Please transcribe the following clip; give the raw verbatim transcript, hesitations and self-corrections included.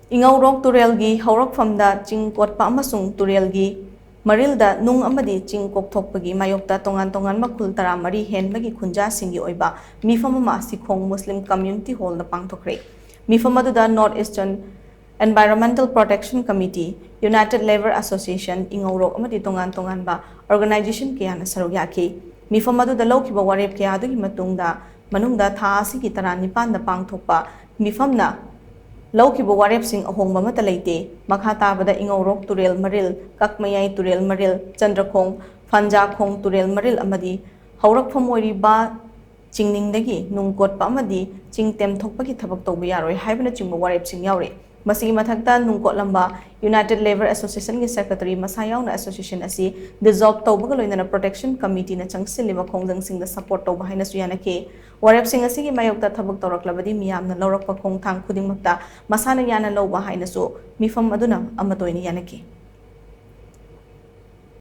ꯏꯉꯧꯔꯣꯛ ꯇꯨꯔꯦꯜꯒꯤ ꯍꯧꯔꯛꯐꯝꯗ ꯆꯤꯡ ꯀꯣꯠꯄ ꯑꯃꯁꯨꯡ ꯇꯨꯔꯦꯜꯒꯤ ꯃꯔꯤꯜꯗ ꯅꯨꯡ ꯑꯃꯗꯤ ꯆꯤꯡ ꯀꯣꯛꯊꯣꯛꯄꯒꯤ ꯃꯥꯌꯣꯛꯇ ꯇꯣꯉꯥꯟ ꯇꯣꯉꯥꯟꯕ ꯈꯨꯜ ꯇꯔꯥꯃꯔꯤ ꯍꯦꯟꯕꯒꯤ ꯈꯨꯟꯖꯥꯁꯤꯡꯒꯤ ꯑꯣꯏꯕ ꯃꯤꯐꯝ ꯑꯃ ꯁꯤꯈꯣꯡ ꯃꯨꯁꯂꯤꯝ ꯀꯝꯃ꯭ꯌꯨꯅꯤꯇꯤ ꯍꯣꯜꯗ ꯄꯥꯡꯊꯣꯛꯈ꯭ꯔꯦ꯫ ꯃꯤꯐꯝ ꯑꯗꯨꯗ North Eastern Environmental Protection Committee, United Labour Association, ꯏꯉꯧꯔꯣꯛ ꯑꯃꯗꯤ ꯇꯣꯉꯥꯟ ꯇꯣꯉꯥꯟꯕ organization ꯀꯌꯥꯅ ꯁꯔꯨꯛ ꯌꯥꯈꯤ꯫ ꯃꯤꯐꯝ ꯑꯗꯨꯗ ꯂꯧꯈꯤꯕ ꯋꯥꯔꯦꯞ ꯀꯌꯥ ꯑꯗꯨꯒꯤ ꯃꯇꯨꯡꯗ, ꯃꯅꯨꯡꯗ ꯊꯥ ꯑꯁꯤꯒꯤ ꯇꯔꯥꯅꯤꯄꯥꯟꯗ ꯄꯥꯡꯊꯣꯛꯄ ꯃꯤꯐꯝꯅ ꯂꯧꯈꯤꯕ ꯋꯥꯔꯦꯞꯁꯤꯡ ꯑꯍꯣꯡꯕ ꯑꯃꯠꯇ ꯂꯩꯇꯦ꯫ ꯃꯈꯥ ꯇꯥꯕꯗ ꯏꯉꯧꯔꯣꯛ ꯇꯨꯔꯦꯜ ꯃꯔꯤꯜ, ꯀꯛꯃꯌꯥꯏ ꯇꯨꯔꯦꯜ ꯃꯔꯤꯜ, ꯆꯟꯗ꯭ꯔꯈꯣꯡ, ꯐꯟꯖꯥꯈꯣꯡ ꯇꯨꯔꯦꯜ ꯃꯔꯤꯜ ꯑꯃꯗꯤ ꯍꯧꯔꯛꯐꯝ ꯑꯣꯏꯔꯤꯕ ꯆꯤꯡꯅꯤꯡꯗꯒꯤ ꯅꯨꯡ ꯀꯣꯠꯄ ꯑꯃꯗꯤ ꯆꯤꯡ ꯇꯦꯝꯊꯣꯛꯄꯒꯤ ꯊꯕꯛ ꯇꯧꯕ ꯌꯥꯔꯣꯏ ꯍꯥꯏꯕꯅꯆꯤꯡꯕ ꯋꯥꯔꯦꯞꯁꯤꯡ ꯌꯥꯎꯔꯤ꯫ ꯃꯁꯤꯒꯤ ꯃꯊꯛꯇ ꯅꯨꯡ ꯀꯣꯠꯂꯝꯕ United Labour Association ꯒꯤ secretary ꯃꯁꯥ ꯌꯥꯎꯅ association ꯑꯁꯤ dissolve ꯇꯧꯕꯒ ꯂꯣꯏꯅꯅ Protection Committee ꯅ ꯆꯪꯁꯤꯜꯂꯤꯕ ꯈꯣꯡꯖꯪꯁꯤꯡꯗ support ꯇꯧꯕ ꯍꯥꯏꯅꯁꯨ ꯌꯥꯅꯈꯤ꯫ ꯋꯥꯔꯦꯞꯁꯤꯡ ꯑꯁꯤꯒꯤ ꯃꯥꯌꯣꯛꯇ ꯊꯕꯛ ꯇꯧꯔꯛꯂꯕꯗꯤ ꯃꯤꯌꯥꯝꯅ ꯂꯧꯔꯛꯄ ꯈꯣꯡꯊꯥꯡ ꯈꯨꯗꯤꯡꯃꯛꯇ ꯃꯁꯥꯅ ꯌꯥꯅ ꯂꯧꯕ ꯍꯥꯏꯅꯁꯨ ꯃꯤꯐꯝ ꯑꯗꯨꯅ ꯑꯃꯠꯇ ꯑꯣꯏꯅ ꯌꯥꯅꯈꯤ꯫